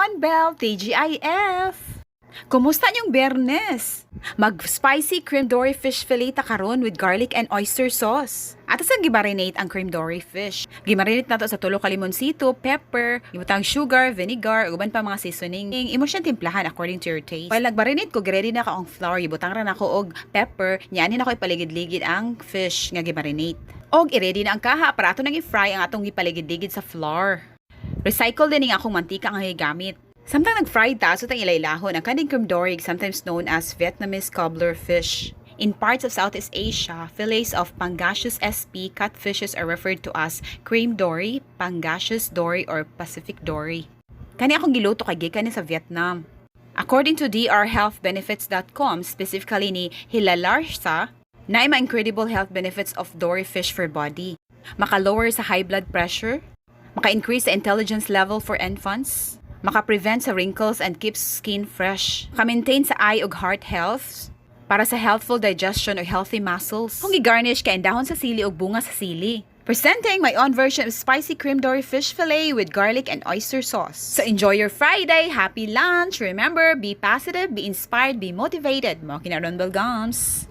Ron Bell, TGIF! Kumusta inyong Biyernes? Mag-spicy cream dory fish fillet ta karon with garlic and oyster sauce. Ato sang gimarinate ang cream dory fish. Gimarinate nato sa tulo ka limonsito, pepper, ibutang sugar, vinegar, ug uban pa mga seasoning. Imo siyang timplahan according to your taste. While nagmarinate ko, ready na ka ang flour, ibutang ra nako og pepper, nya anhin nako ipaligid-ligid ang fish nga gimarinate. Og i-ready na ang kaha para ato nang i-fry ang atong gipaligid-ligid sa flour. Recycle din ning akong mantika nga gigamit. Samtang nag-fry ta, ato tang ilailahon ang kaning cream dory, sometimes known as Vietnamese cobbler fish. In parts of Southeast Asia, fillets of Pangasius sp catfishes are referred to as cream dory, Pangasius dory, or Pacific dory. Kani akong giluto kay gikan ni sa Vietnam. According to drhealthbenefits.com, specifically ni Hilalarsa, naay mga incredible health benefits of dory fish for body. Maka-lower sa high blood pressure, maka-increase sa intelligence level for infants, maka-prevent sa wrinkles and keeps skin fresh, maka-maintain sa eye ug heart health, para sa healthful digestion o healthy muscles. Kung i-garnish kay ang dahon sa sili ug bunga sa sili. Presenting my own version of spicy cream dory fish fillet with garlic and oyster sauce. So enjoy your Friday, happy lunch. Remember, be positive, be inspired, be motivated. Mao kini, Ron Gums.